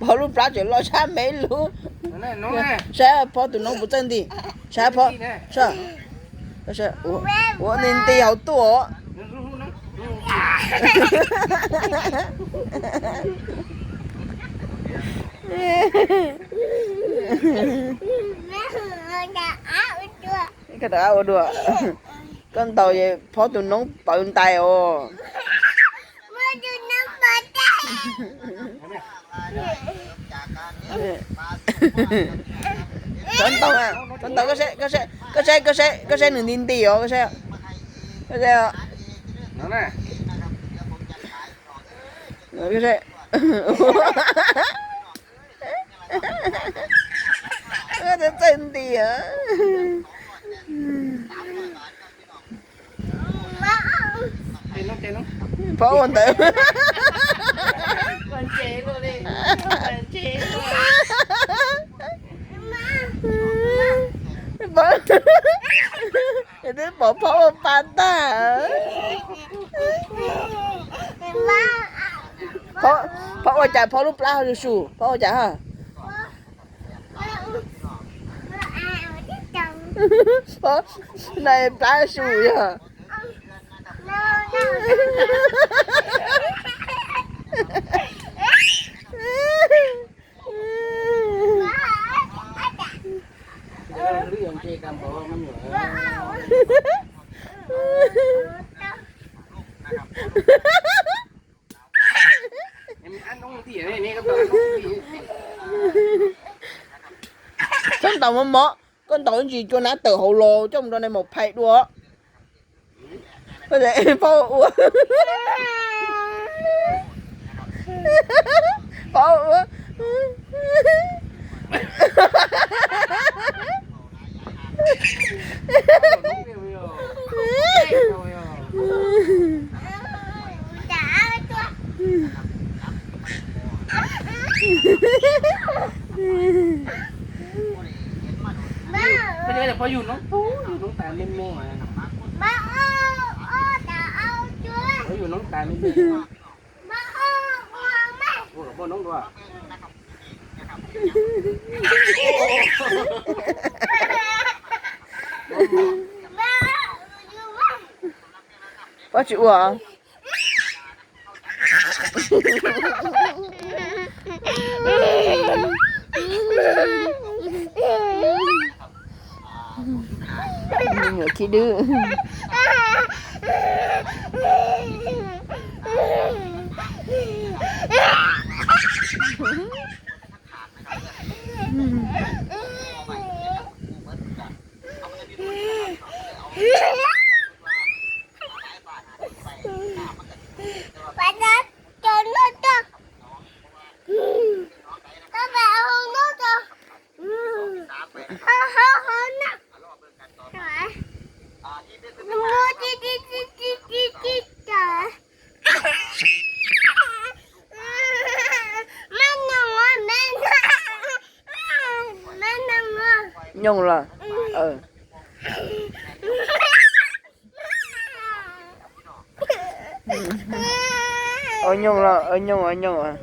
Phob lub plab tseem loj sab me lub. Saib phob tus noob puas txawj nti. Saib phob, saib, ua nti nti hauv tuaj os. Koj rov qab ua dua. Koj ntaus es phob tus noob pawv ntais os. Txhob ntaus, txhob ntaus, koj saib, koj saib, koj saib, koj saib nws nti nti os, koj saib, koj saib, koj saib. Txawj nti. Phob ua ntawd. Twb pom phob ua pa tag. Phob ua cas phob lub plab su su, phob ua cas ha? Phob, nais plab su yog. Txhob ntaus mov mov, koj ntaus ib ntsis cua nab tawm hauv los coj mus rau nais maum phais dua. Phob ua, phob ua. Phob yug noob, yug noob tas me me. Phob yug noob tas me me. Ua kom muaj noob dua. Phob tsis ua. Nyuam khib dwb. Nyooj los? Ua nyooj los? Ua nyooj, ua nyooj.